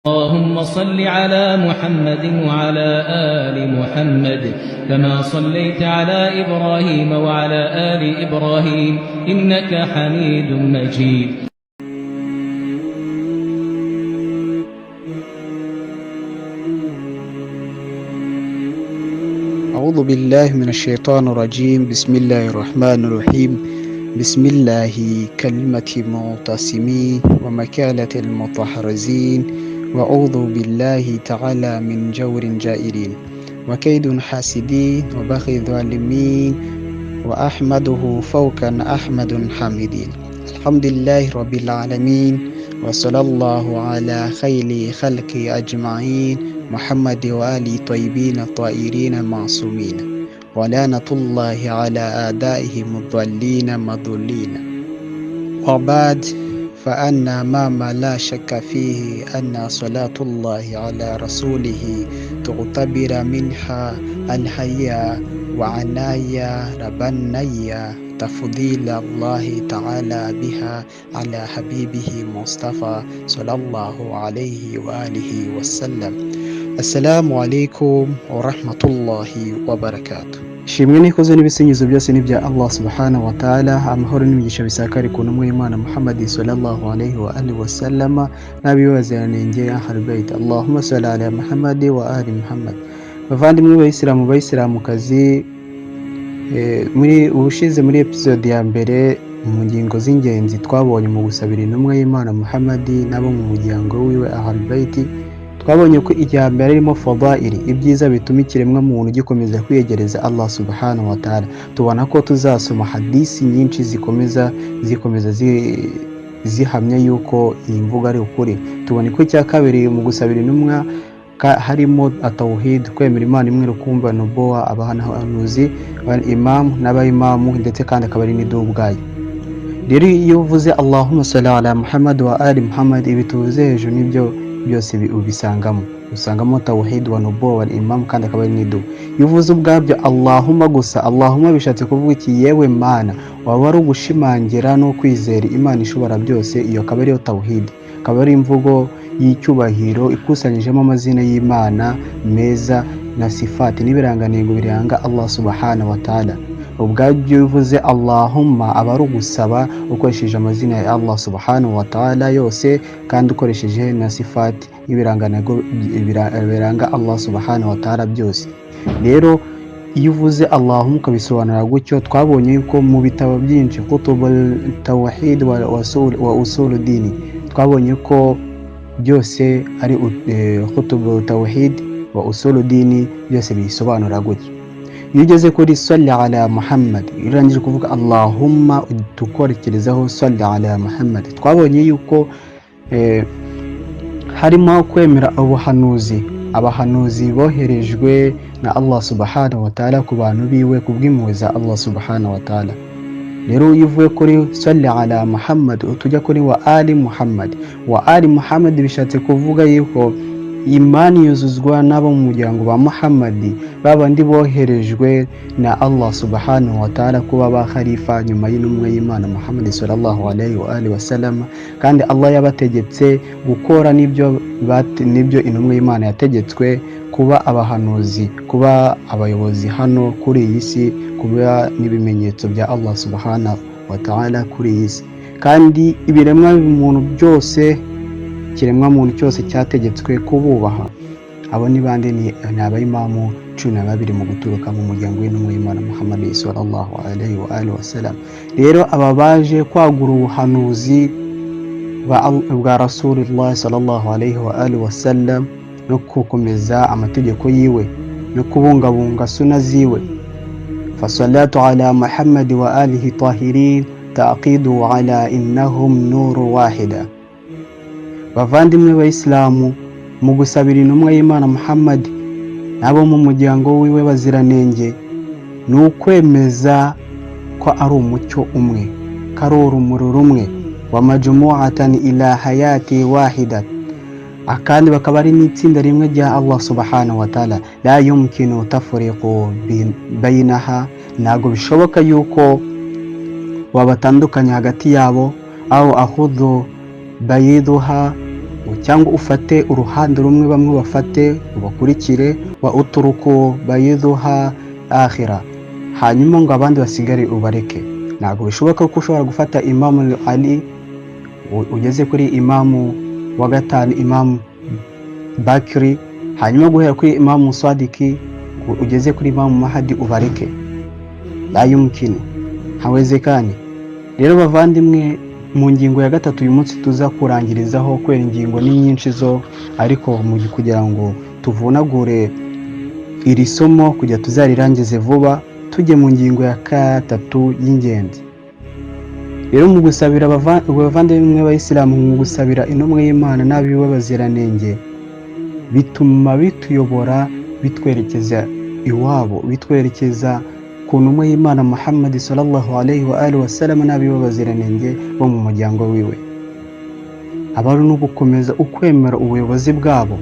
اللهم صل على محمد وعلى آل محمد كما صليت على إبراهيم وعلى آل إبراهيم إنك حميد مجيد. أعوذ بالله من الشيطان الرجيم. بسم الله الرحمن الرحيم. بسم الله كلمة معتصمين ومكالة المتحرزين، وأعوذ بالله تعالى من جور جائرين وكيد حاسدين وبغي ظالمين، وأحمده فوقا أحمد حامدين. الحمد لله رب العالمين، وصلى الله على خير خلق أجمعين محمد وآله الطيبين الطاهرين المعصومين، ولعنة الله على أعدائهم الضالين المضلين. وبعد، فأن ما لا شك فيه أن صلاة الله على رسوله تعتبر منها الحياة وعناية ربانية تفضيل الله تعالى بها على حبيبه مصطفى صلى الله عليه وآله وسلم. السلام عليكم ورحمة الله وبركاته. Ishimwe n'ikuzo n'ibisingizo byose ni ibya Allah subhanahu wa ta'ala, amahoro n'imigisha bisakare ku ntumwa y'Imana Muhammad sallallahu alayhi wa alihi wasallama n'abiwe baziranenge ahlul bait. Allahumma salli ala Muhammad wa ali Muhammad. Bavandimwe bayisilamu, bayisilamukazi, muri ubushize muri episode ya mbere, mu ngingo z'ingenzi twabonye mu gusabira intumwa y'Imana Muhammad n'abo mu muryango wiwe ahlul bait, twabonye ko icya mbere harimo fadaili, ibyiza bituma ikiremwa muntu gikomeza kwiyegereza Allah subhanahu wa ta'ala. Tubona ko tuzasoma hadisi nyinshi zikomeza zihamya yuko iyi mvugo ari ukuri. Tubona ko icya kabiri mu gusabira intumwa harimo atawhid, kwemera Imana imwe rukumbi, nubuwa, abahanuzi, imamu n'abayimamu, ndetse kandi akaba ari n'idubwayo. Rero iyo uvuze Allahumma salli ala Muhammad wa ali Muhammad, ibi tuvuze hejuru nibyo byose ubisangamo. Usangamo tawhid wa nubuwa wal imam, kandi akaba ari n'idu. Iyo uvuze ubwabyo Allahumma gusa, Allahumma bishatse kuvuga iki? Yewe Mana, waba ari ugushimangira no kwizera Imana ishobora byose. Iyo akaba ariyo tawhid, akaba ari imvugo y'icyubahiro ikusanyijemo amazina y'Imana meza na sifati n'ibirangantego biranga Allah subhanahu wa ta'ala. Ubwabyo iyo uvuze Allahumma, aba ari ugusaba ukoresheje amazina ya Allah subhanahu wa ta'ala yose, kandi ukoresheje na sifati n'ibirangantego biranga Allah subhanahu wa ta'ala byose. Rero iyo uvuze Allahumma ukabisobanura gutyo, twabonye yuko mu bitabo byinshi, kutubul tawhid wa usul dini, twabonye ko byose ari kutubu tawhid wa usul dini, byose bisobanura gutyo. Iyo ugeze kuri salli ala Muhammad, iyo urangije kuvuga Allahumma tukorekerezaho salli ala Muhammad, twabonye yuko harimo kwemera ubuhanuzi, abahanuzi boherejwe na Allah subhanahu wa ta'ala ku bantu biwe kubw'impuhwe za Allah subhanahu wa ta'ala. Rero iyo uvuye kuri salli ala Muhammad, utujya kuri wa ali Muhammad. Wa ali Muhammad bishatse kuvuga yuko imani yuzuzwa n'abo mu muryango wa Muhammad, babandi boherejwe na Allah subhanahu wa ta'ala kuba ba khalifa nyuma y'intumwa y'Imana Muhammad sallallahu alayhi wa alihi wasallam, kandi Allah yabategetse gukora nibyo intumwa y'Imana yategetswe, kuba abahanuzi, kuba abayobozi hano kuri iyi si, kuba n'ibimenyetso bya Allah subhanahu wa ta'ala kuri iyi si. Kandi ibiremwa muntu byose, ikiremwa muntu cyose cyategetswe kububaha. Abo ni bande? Ni abayimamu 12 mu guturuka mu muryango w'intumwa y'Imana Muhammad sallallahu alayhi wa alihi wasallam. Rero aba baje kwagura ubuhanuzi bwa Rasulullah sallallahu alayhi wa alihi wasallam, no gukomeza amategeko yiwe no kubungabunga suna ziwe. Fasalatu ala Muhammad wa alihi tahirin taqidu ala innahum nuru wahida. Bavandimwe bayisilamu, mu gusabira intumwa y'Imana Muhammad n'abo mu muryango wiwe baziranenge, ni ukwemeza ko ari umucyo umwe, ko ari urumuri rumwe, wa majmu'atan ila hayati wahida, akandi bakaba ari n'itsinda rimwe rya Allah subhanahu wa ta'ala. La yumkinu tafriqu bainaha, ntabwo bishoboka yuko wabatandukanya hagati yabo, aho akhudhu bayiduha. Cyangwa ufate uruhande rumwe, bamwe bafate ubakurikire, wa uturuku bayidhuha akhira, hanyuma ngo abandi basigare ubareke. Ntabwo bishoboka ko ushobora gufata Imamu Ali ugeze kuri Imamu wa gatanu, Imamu Bakiri, hanyuma guhera kuri Imamu Sadiki ugeze kuri Imamu Mahadi ubareke. La yumkinu, hawezekani. Rero bavandimwe, mu ngingo ya gatatu uyu munsi tuza kurangirizaho, kubera ingingo ni nyinshi zo, ariko kugira ngo tuvunagure iri somo kugira tuzarirangize vuba, tujye mu ngingo ya gatatu y'ingenzi. Rero mu gusabira abavandimwe b'Abayisilamu, mu gusabira intumwa y'Imana n'abiwe baziranenge, bituma bituyobora, bitwerekeza iwabo, bitwerekeza ku ntumwa y'Imana Muhammad sallallahu alayhi wa alihi wasallam n'abiwe baziranenge bo mu muryango wiwe. Aba ari no gukomeza ukwemera ubuyobozi bwabo,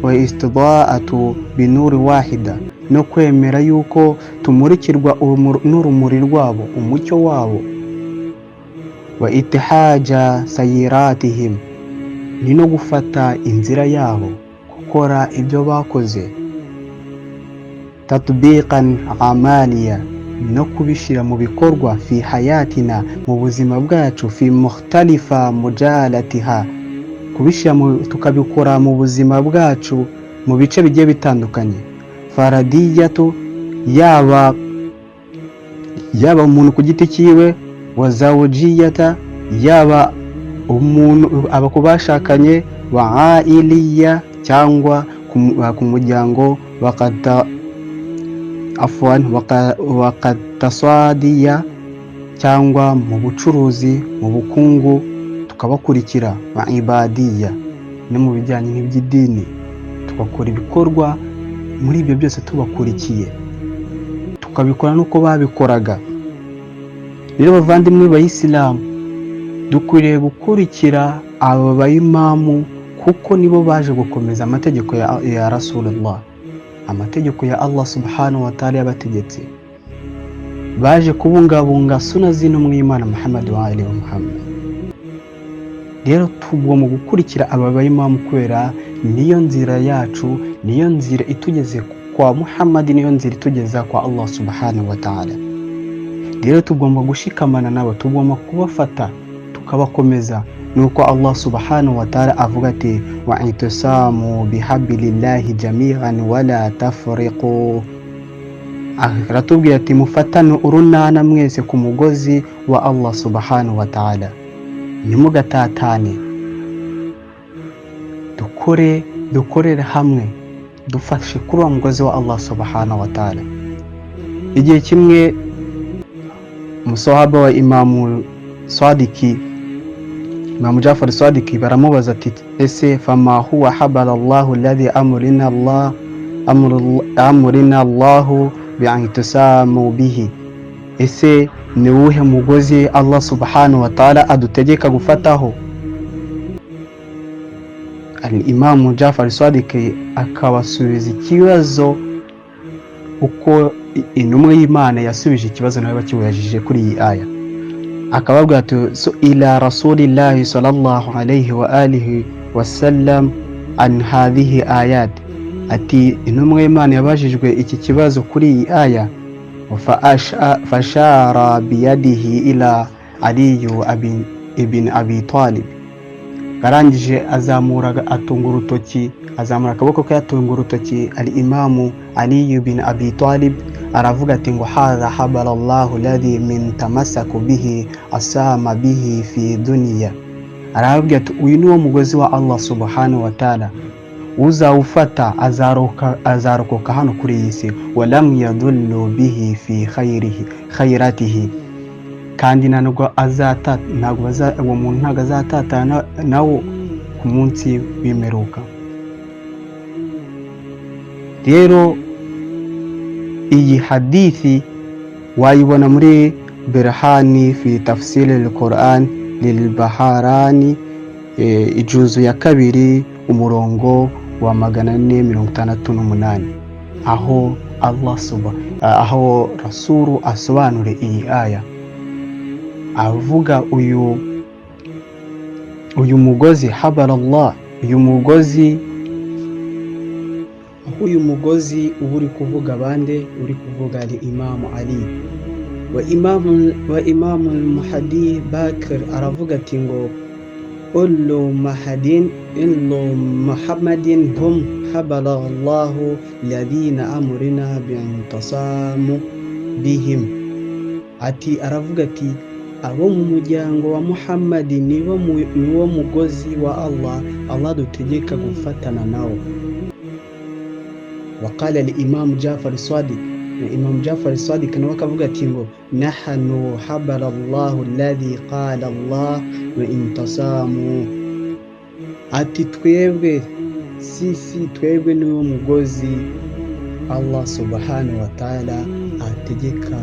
wa istidaatu binuri wahida, no kwemera yuko tumurikirwa n'urumuri rwabo, umucyo wabo, wa itihaja sayiratihim, ni no gufata inzira yabo, gukora ibyo bakoze, tatbiqan amaliya, no kubishyira mu bikorwa, fi hayatina, mu buzima bwacu, fi mukhtalifa mujalatiha, kubishyira tukabikora mu buzima bwacu mu bice bigiye bitandukanye, faradiyatu, yaba umuntu ku giti cyiwe, wa zawujiyata, yaba umuntu aba ku bashakanye, wa ailiya, cyangwa ku muryango, wakata afwan wakataswadiya, cyangwa mu bucuruzi, mu bukungu, tukabakurikira, wa ibadiya, no mu bijyanye n'iby'idini, tugakora ibikorwa muri ibyo byose tubakurikiye, tukabikora n'uko babikoraga. Rero bavandimwe bayisilamu, dukwiriye gukurikira aba bayimamu, kuko nibo baje gukomeza amategeko ya Rasulullah, amategeko ya Allah subhanahu wa ta'ala yabategetse. Baje kubungabunga suna z'intumwa y'Imana Muhammad wa alihi wa Muhammad. Rero tugomba gukurikira aba bayimamu, kubera niyo nzira yacu, niyo nzira itugeze kwa Muhammad, niyo nzira itugeza kwa Allah subhanahu wa ta'ala. Rero tugomba gushikamana nabo, tugomba kubafata tukabakomeza. Nuko Allah subhanahu wa ta'ala avuga ati: wa itisamu bihablillahi jami'an wala tafriqu. Aratubwira ati: mufatane urunana mwese ku mugozi wa Allah subhanahu wa ta'ala, ntimugatatane, dukorere hamwe, dufashe kuri uwo mugozi wa Allah subhanahu wa ta'ala. Igihe kimwe umusahaba wa Imamu Sadiki, Imamu Jafar Sadiki, baramubaza ati: ese fama huwa habala Allahu alladhi amurina Allah amurina Allahu bi'itisamu bihi? Ese ni uwuhe mugozi Allah subhanahu wa ta'ala adutegeka gufataho? Al Imamu Jafar Sadiki akabasubiza ikibazo uko intumwa y'Imana yasubije ikibazo nawe bakibajije kuri iyi aya, akababwira ati: ila rasulillahi sallallahu alayhi wa alihi wasallam an hadhihi ayat, ati intumwa y'Imana yabajijwe iki kibazo kuri iyi aya, fashara biyadihi ila Aliyu ibn Abi Talib, arangije azamura atunga urutoki, azamura akaboko ke atunga urutoki al Imamu Ali ibn Abi Talib, aravuga ati ngo: hadha habala Allahu ladhi min tamassaku bihi asama bihi fi dunya. Arababwira ati: uyu ni wo mugozi wa Allah subhanahu wa ta'ala, uzawufata azarokoka hano kuri iyi si, walam yadullu bihi fi khairihi khairatihi, kandi ntabwo azata ntabwo uwo muntu ntabwo azatatana nawo ku munsi w'imperuka. Rero iyi hadithi wayibona muri Berhani fi tafsiri al-Quran lil Baharani, ijuzu ya kabiri, umurongo wa 468, aho Allah suba aho Rasulu asobanura iyi aya, avuga uyu Uyu mugozi habalallah, uyu mugozi, aho uyu mugozi uba uri kuvuga bande? Uri kuvuga ari Imamu Ali. Wa Imamu Muhadi Bakr aravuga ati ngo ullu mahadin illu Muhammadin hum habalallahu ladina amurina biintasamu bihim. Ati aravuga ati abo mu muryango wa Muhammadi niwo mugozi wa Allah, Allah dutegeka gufatana nawo. Waqala al-Imam Jafar Sadiq, na Imam Jafar Sadiq nawe akavuga ati ngo nahanu habalallahu alladhi qala Allah wa intasamu. Ati twebwe sisi twebwe niwo mugozi Allah subhanahu wa ta'ala ategeka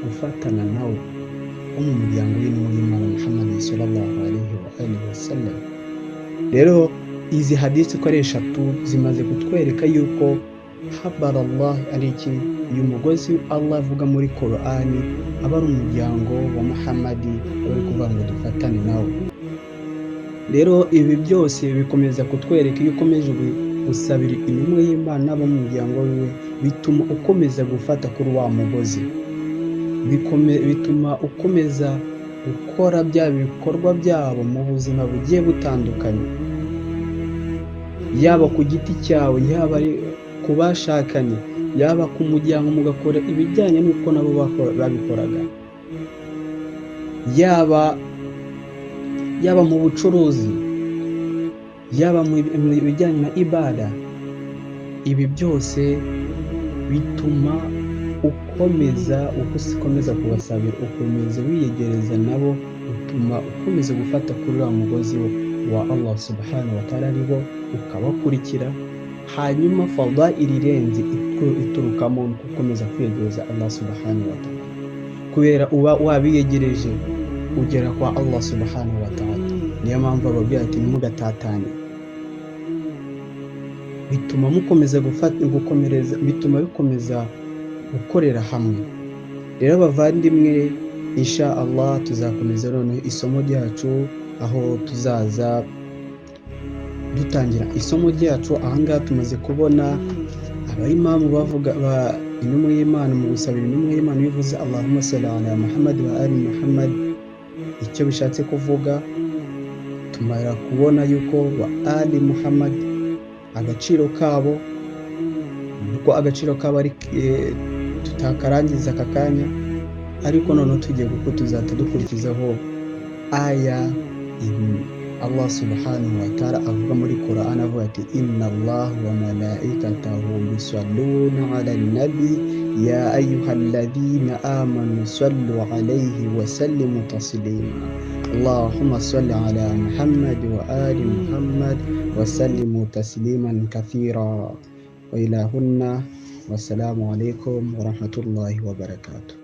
gufatana nawo, wo mu muryango w'intumwa y'Imana Muhammad sallallahu alaihi wa alihi wasallam. Rero izi hadisi uko ari eshatu zimaze kutwereka yuko habalallah ari iki? Uyu mugozi Allah avuga muri Korani aba ari umuryango wa Muhammadi, aba ari kuvuga ngo dufatane nawo. Rero ibi byose bikomeza kutwereka, iyo ukomeje gusabira intumwa y'Imana bo mu muryango wiwe, bituma ukomeza gufata kuri wa mugozi, bituma ukomeza gukora bya bikorwa byabo mu buzima bugiye butandukanye, yaba ku giti cyawe, yaba ari ku bashakanye, yaba ku muryango, mugakora ibijyanye n'uko nabo babikoraga, yaba mu bucuruzi, yaba mu bijyanye na ibada. Ibi byose bituma ukomeza, uko ukomeza kubasabira, ukomeza wiyegereza nabo, utuma ukomeza gufata kuri wa mugozi wa Allah subhanahu wa ta'ala, aribo ukabakurikira. Hanyuma fadaili irenze iturukamo ni gukomeza kwiyegereza Allah subhanahu wa ta'ala, kubera uba wabiyegereje ugera kwa Allah subhanahu wa ta'ala. Niyo mpamvu ababwira ati ntimugatatane. Bituma mukomeza gufata, gukomereza, bituma bikomeza gukorera hamwe. Rero abavandimwe, insha Allah tuzakomeza noneho isomo ryacu, aho tuzaza dutangira isomo ryacu. Ahangaha tumaze kubona abayimamu bavuga ba intumwa y'Imana mu gusabira intumwa y'Imana. Iyo uvuze Allahumma salli ala Muhammad wa ali Muhammad, icyo bishatse kuvuga, tumara kubona yuko wa ali Muhammad agaciro kabo, nuko agaciro kabo ari tutakarangiza aka kanya, ariko noneho tugiye kuko tuzahita dukurikizaho aya Allah subhanahu wa ta'ala avuga muri Quran, avuga ati inna Allah wa malaikatahu yusalluna ala nabi ya ayyuhalladhina amanu sallu alayhi wa sallimu taslima Allahumma salli ala Muhammad wa ali Muhammad wa sallimu tasliman kathira wa ilahunna. Wassalamu alaikum wa rahmatullahi wa barakatuh.